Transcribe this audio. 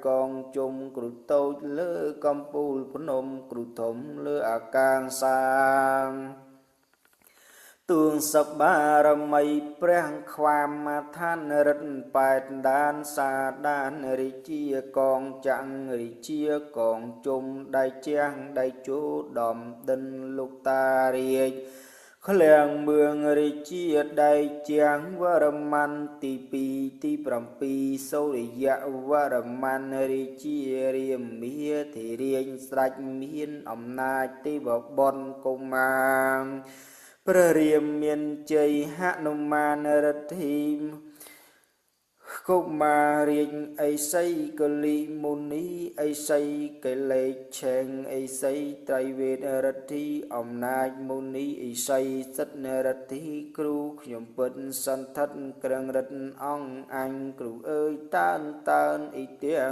កងជុំគ្រូតូចលើកំពូលភ្នំគ្រូធំលើអាកាសាទួងសបារមីព្រះខ្វាមឋានរិទ្ធប៉ែតដានសាដានរាជាកងចាំងរាជាកងជុំដៃជាងដៃជោដំដិនលោកតារាជឃ្លាំងមឿងរាជាដៃជាងវរម័នទី2ទី7សូរិយវរម័នរាជារាមាធិរាជស្ដេចមានអំណាចទេវបុត្រកុមារព្រះរាមមានជ័យហនុមានរិទ្ធីកុមារាជអីសីកលិមុនីអីសីកិលេសឆេងអីសីត្រៃវេទរិទ្ធីអំណាចមុនីអីសីសិទ្ធរិទ្ធីគ្រូខ្ញុំពិតសន្ធិដ្ឋគ្រឿងរិទ្ធអង្គអញគ្រូអើយតានតានអ៊ីទាំង